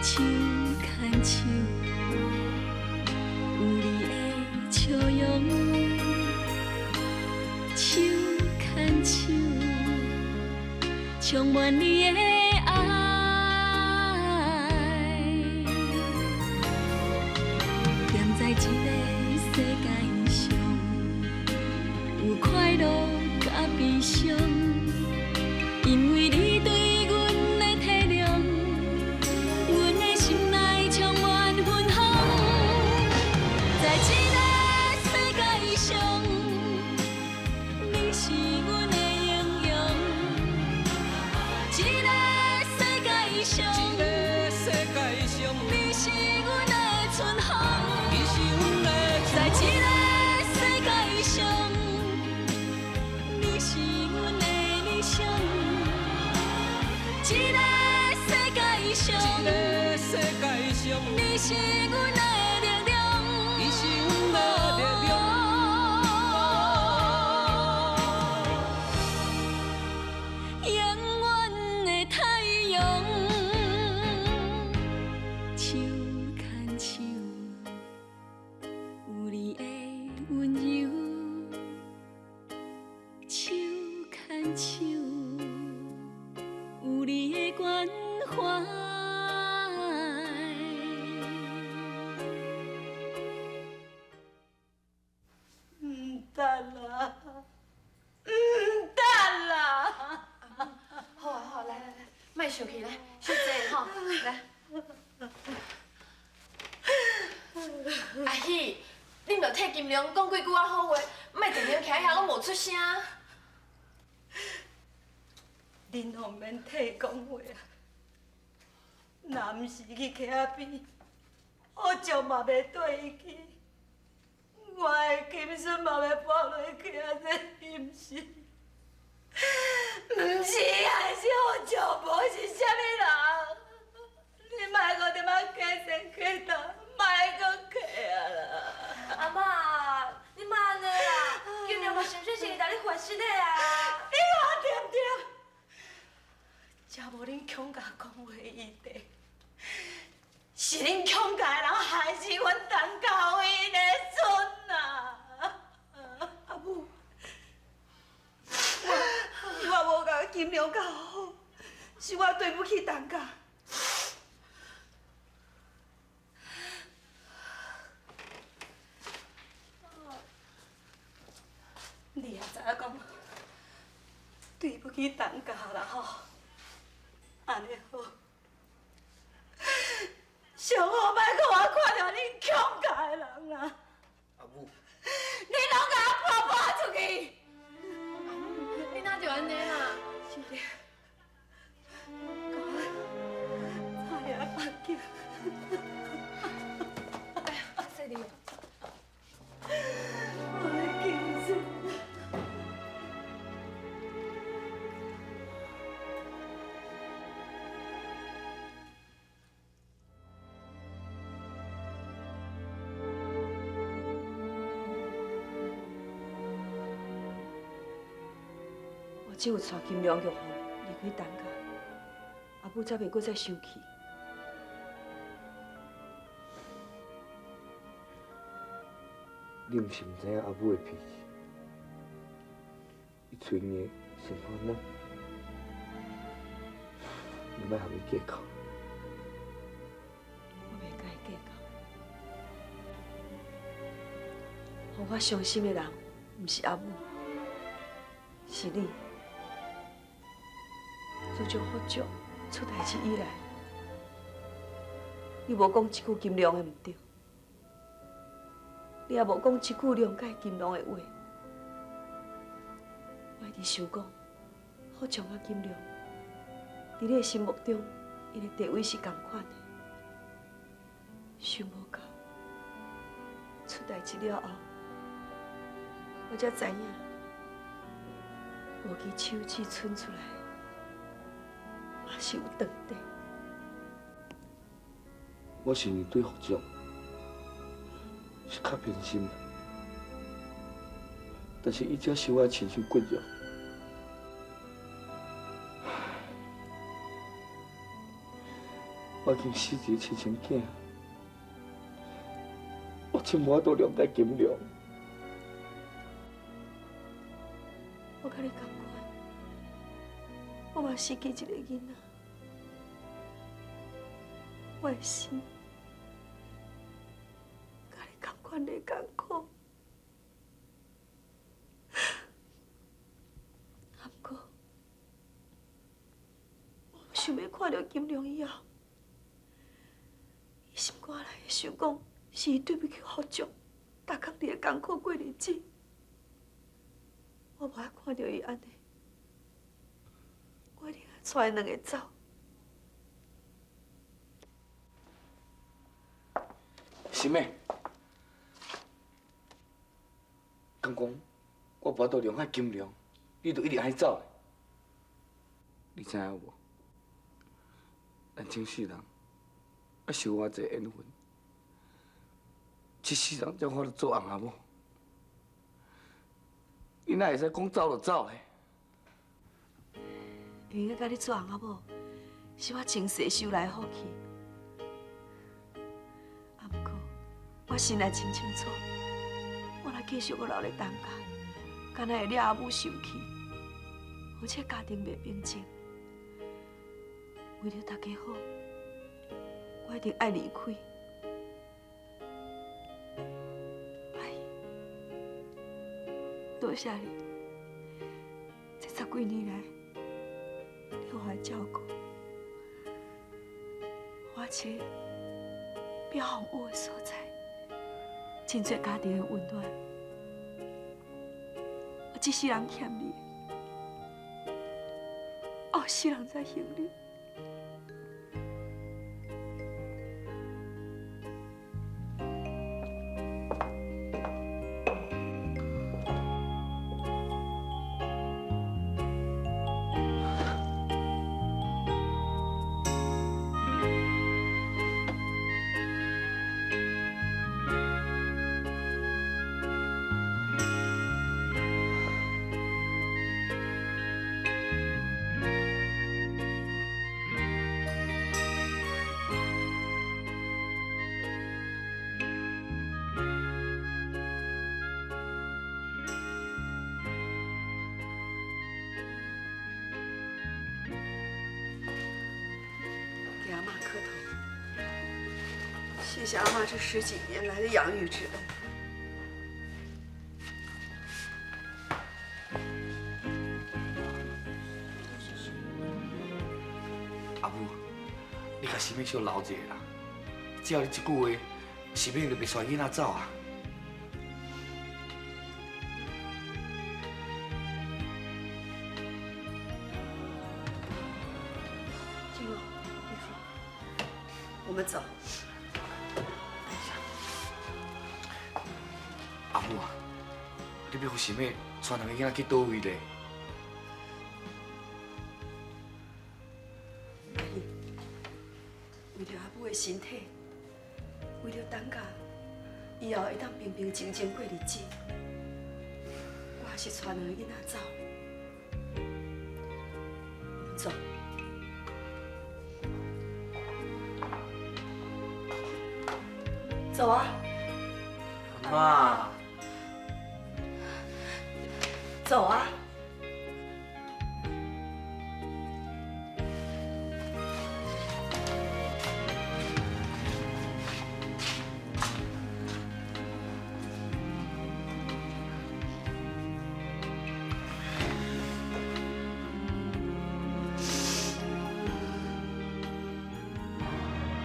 手牽手，有你的笑容，手牽手，充滿你的愛。踮在這个世界上，有快樂佮悲傷，因為你對阮的體諒，阮的心內充滿芬芳。在這个世界上，你是阮的英雄。這个世界上，這個世界上，你是阮的春風。你是阮的在這个世界上，你是阮的理想。這个世界上，這個世界上，你是阮的力量。你是阮的力量。永遠的太陽，手牽手，有你的溫柔，手牽手，有你的關懷。毋得啦，毋得啦！好啊好啊，來來來，莫生氣，來，小坐吼，來。阿喜，你毋著替金龍講幾句仔好話，莫定定徛遐攏無出聲。恁攏免替伊講話啊！若毋是去溪仔邊，好笑嘛袂綴伊去，我的金孫嘛袂跋落去啊！這是毋是？毋是，還是好笑無是啥物人？你莫閣踮遐假神假道，莫閣假啊啦！阿嬤，你莫按呢啦，金龍嘛純粹是會共你發誓的啊。你話對毋對？才無恁孔家講話餘地，是恁孔家的人害死阮陳家輝的孫啊！阿母，我無共金龍教好，是我對不起陳家。你也知影講，對不起陳家啦吼，按呢好，上好莫閣予我看著恁孔家的人啦。阿母，你攏共我搬搬出去！你哪就按呢啦？是的，共我擦下目鏡。哎呀，細你。我的金孫。我只有帶金龍玉鳳離開陳家，阿母才袂閣再生氣。你毋是毋知影阿母的脾氣，伊喙硬，心肝軟，你莫和伊計較。我袂佮伊計較。予我傷心的人，毋是阿母，是你。自從福將出代誌以來，你無講一句金龍的毋對，你也無講一句諒解金龍的話。我一直想講，福將佮金龍，佇你的心目中，𪜶的地位是仝款的。想無到出代誌了後，我才知影，五支手指伸出來，嘛是有長短。我是毋對福將是較偏心，但是伊才收我親像骨肉。我已经死一个亲生囝，我真无法度谅解金良。我佮你仝款，我嘛失去一个囡仔，我的心佮你仝款的艰苦。啊，毋过，我想欲看著金良以后，伊心肝内会想讲，是伊对不起福将，逐工伫咧艰苦过日子。我无爱看著伊按呢，我一定爱带𪜶两个走。是咩？敢讲我无法度谅解金良，你就一直按呢走？你知影无？咱这世人爱受偌济缘分，这世人才有法度做翁仔某。你哪会使讲走就走咧？会用得佮你做翁仔某，是我前世修来的福气。啊，毋过我心内真清楚，我若继续阁留咧陈家，敢若会惹阿母生气，予这家庭袂平静。为著大家好，我一定爱离开。阿姨，多谢你，这十几年来，你予我照顾，予我一个避风雨的所在，真济家庭的温暖。我这世人欠你，后世人才还你。给阿嬷磕头，谢谢阿嬷这十几年来的养育之恩。阿母，你共心美小留一下啦，只要你一句话，心美就袂带囡仔走啊。金龙，你好，我们走。等一下，阿母啊，你欲予心美带两个囡仔去佗位咧？阿姨，为著阿母的身体，为著陈家以后会当平平静静过日子，我还是带两个囡仔走。我们走。走啊！阿妈，走啊！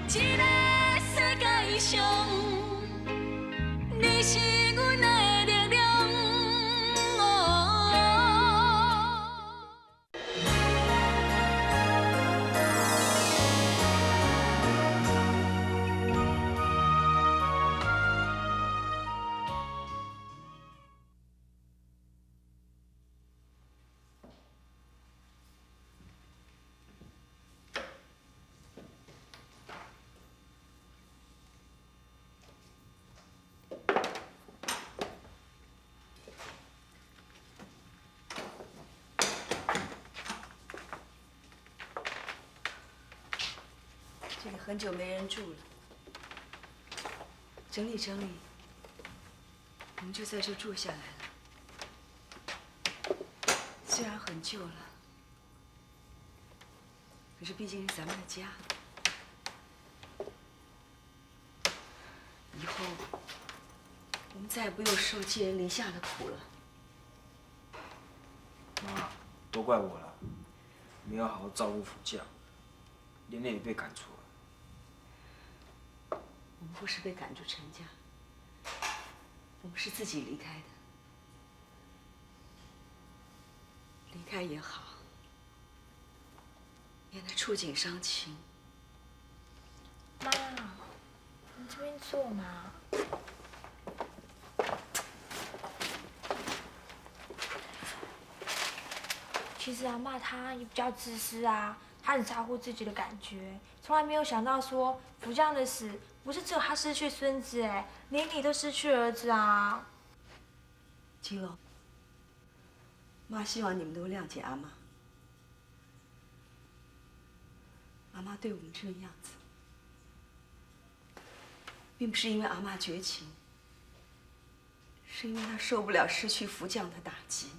这个世界上，你是阮的力量。哦。这里很久没人住了，整理整理，我们就在这住下来了。虽然很旧了，可是毕竟是咱们的家。以后我们再也不用受寄人篱下的苦了。妈，都怪我了，没有好好照顾福将，连累也被赶出来。我们不是被赶出陈家，我们是自己离开的。离开也好，免得触景伤情。妈，你这边坐嘛。其实阿嬷她也比较自私啊，她很在乎自己的感觉，从来没有想到说福将的死不是只有她失去孙子，哎，连你都失去儿子啊。金龙，妈希望你们都谅解阿妈。阿妈对我们这个样子，并不是因为阿妈绝情，是因为她受不了失去福将的打击。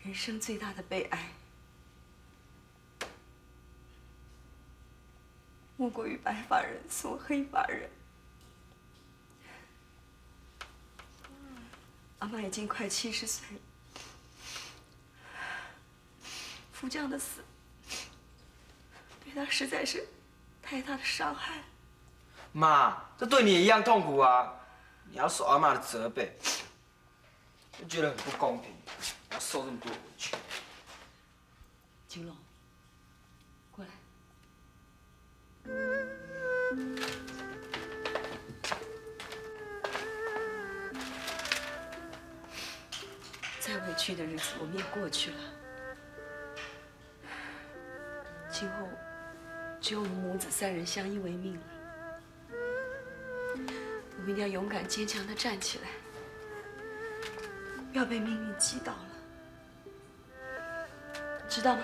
人生最大的悲哀，莫过于白发人送黑发人。阿妈已经快70岁了，福将的死对她实在是太大的伤害。妈，这对你也一样痛苦啊！你要受阿嬷的责备，就觉得很不公平，要受这么多委屈。金龙，过来。再委屈的日子我们也过去了，今后只有我们母子三人相依为命了。我们一定要勇敢坚强的站起来，不要被命运击倒了，知道吗？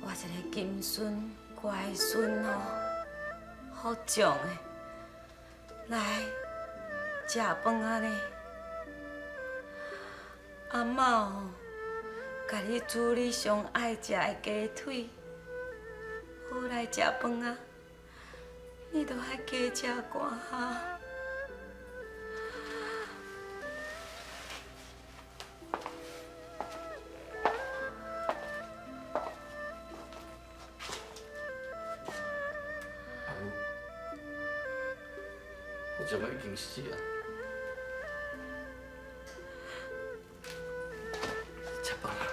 我一个金孙乖孙哦，好奖的，来食饭啊呢。阿嬷哦，共你煮你上爱食的鸡腿，好来食饭啊！你著爱加食寡哈。阿母，我怎么已经死啊？食饭啦。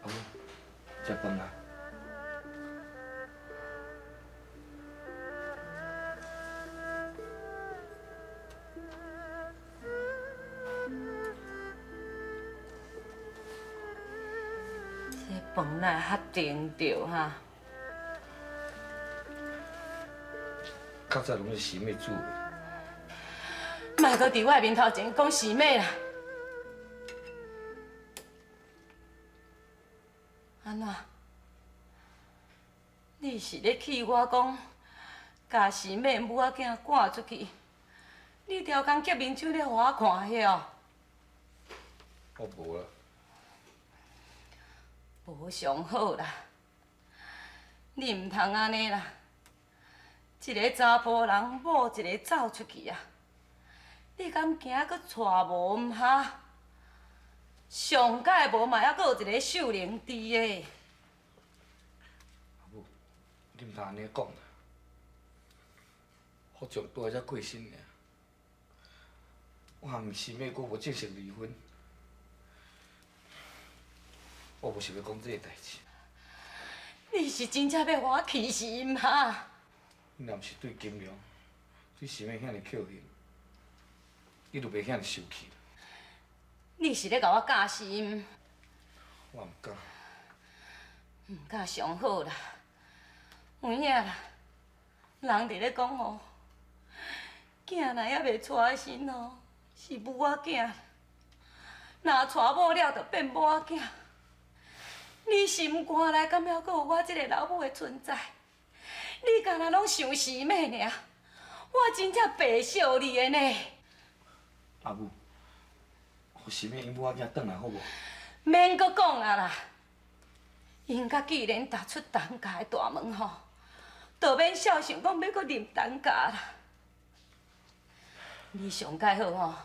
阿母，食饭啦。这饭哪会较甜著哈？较早拢是师妹煮的。莫阁伫我面头前讲师妹啦。按怎？你是咧气我讲，共师妹母仔囝赶出去？你超工夹面手咧予我看遐？我无啦。无上好啦，你毋通按呢啦。一个查埔人某一个走出去啊，你敢惊阁娶无毋哈？上盖无嘛，犹阁有一个秀玲伫的。阿母，你毋通按呢讲啦。福将拄仔才过身尔，我和师妹阁无正式离婚，我無想欲講這个代誌。你是真正欲予我氣死𪜶哈？你若毋是對金良、對心的遐爾扣恨，你就袂遐爾生氣。你是咧共我教心？我毋敢。毋敢上好啦，有影啦，人伫咧講吼，囝若猶未娶身吼，是母仔囝；若娶某了，就變某仔囝。你心肝內敢猶閣有我這個老母的存在？你敢若攏想死咩爾？我真正白惜你的呢。阿母，予心的𪜶母仔囝轉來好無？免閣講啊啦！𪜶甲既然踏出陳家的大門吼，就免痟想講欲閣入陳家啦。你上蓋好吼，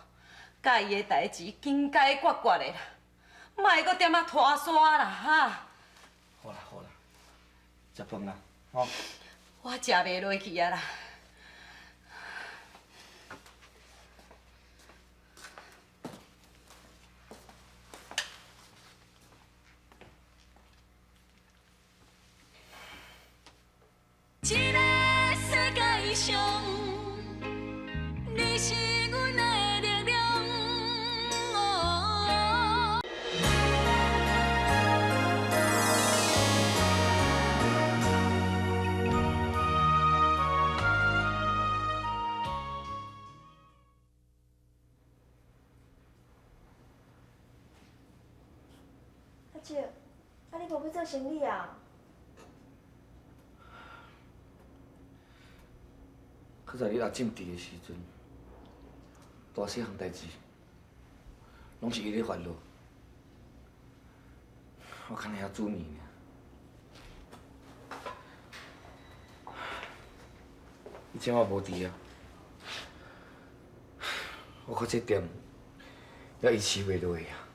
佮伊的代誌緊解決決的啦，莫閣踮仔拖沙啦哈！好啦好啦，食飯啦，吼。我食袂落去啊啦。這个世界上，你是阮的力量。哦。阿叔，啊你無欲做生理啊？較早你阿進佇的時陣，大細項代誌，攏是伊咧煩惱。我敢若曉煮麵爾。伊這馬無佇啊，我看這店也維持袂落去啊。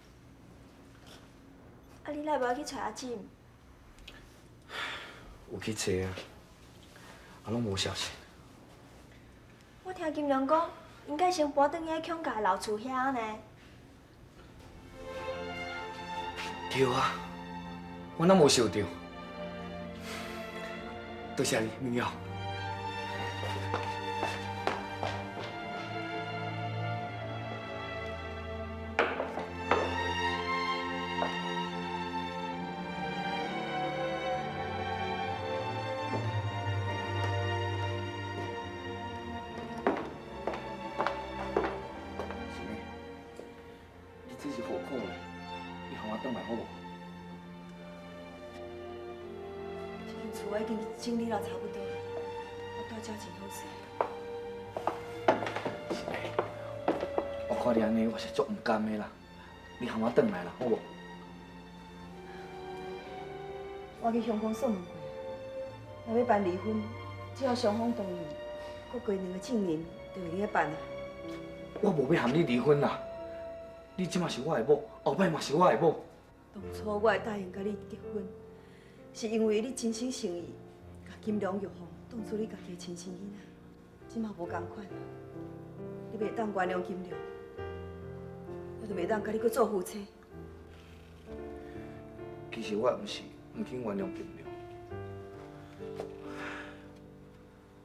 啊，你哪會無去揣阿進？有去揣啊，啊，攏無消息。我聽金良講，應該先搬轉去彼孔家的老厝遐呢。對啊，我哪無想著？多謝你，明耀。是呢，你這是何苦呢？你和我轉來好無？這間厝我已經整理了差不多，我住這真好勢。是呢，我看你按呢，我是足毋甘的啦。你和我轉來啦，好無？我去香港算過，若欲辦離婚，只要雙方同意，閣加兩個證人，就會用得辦啊。我無欲和你離婚啦。你這馬是我的某，後擺嘛是我的某。當初我會答應佮你結婚，是因為你真心誠意，共金良玉鳳當做你家己的親生囡仔。這馬無仝款，你袂當原諒金良，我就袂當佮你閣做夫妻。其實我毋是毋肯原諒金良，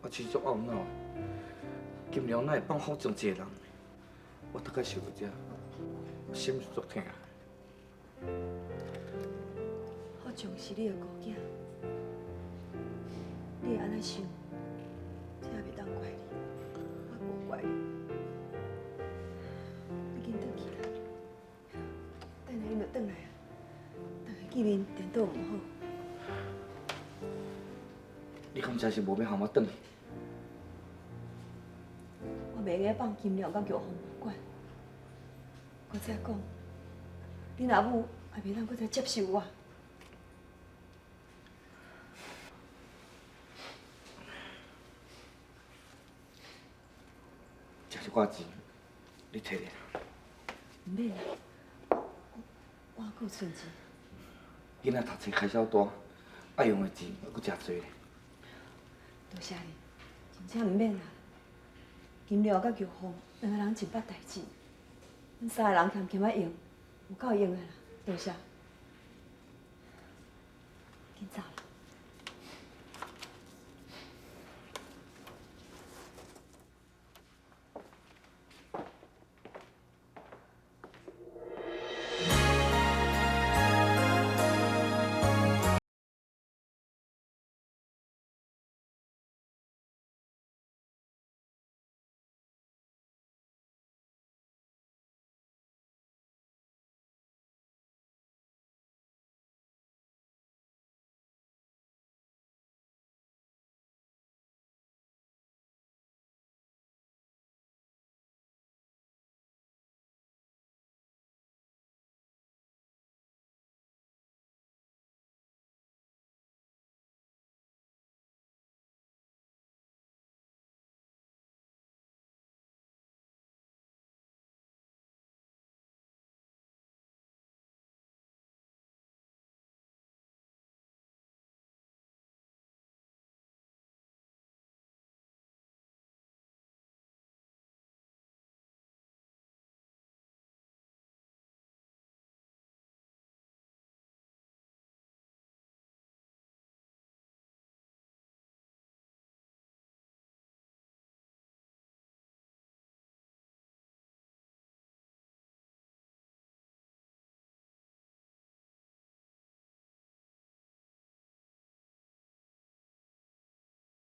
我只是足懊惱的，金良哪會放福將一個人？我逐擺想到這，我心是足疼。福將是你的孤囝，你會按呢想，這也袂當怪你，我無怪你。你緊轉去啦，等下𪜶就轉來啊，逐家見面顛倒毋好。你敢真是無欲和我轉去？我袂用放金良佮玉鳳無管。閣再講，恁阿母也袂當閣再接受我。食一寡錢，你摕咧。毋免啦，我閣有存錢。囡仔讀冊開銷大，愛用的錢猶閣誠濟咧。多謝你，真正毋免啦。金良佮玉鳳兩个人真捌代誌，阮三个人俭俭仔用，有夠用的啦。多謝。緊走啦。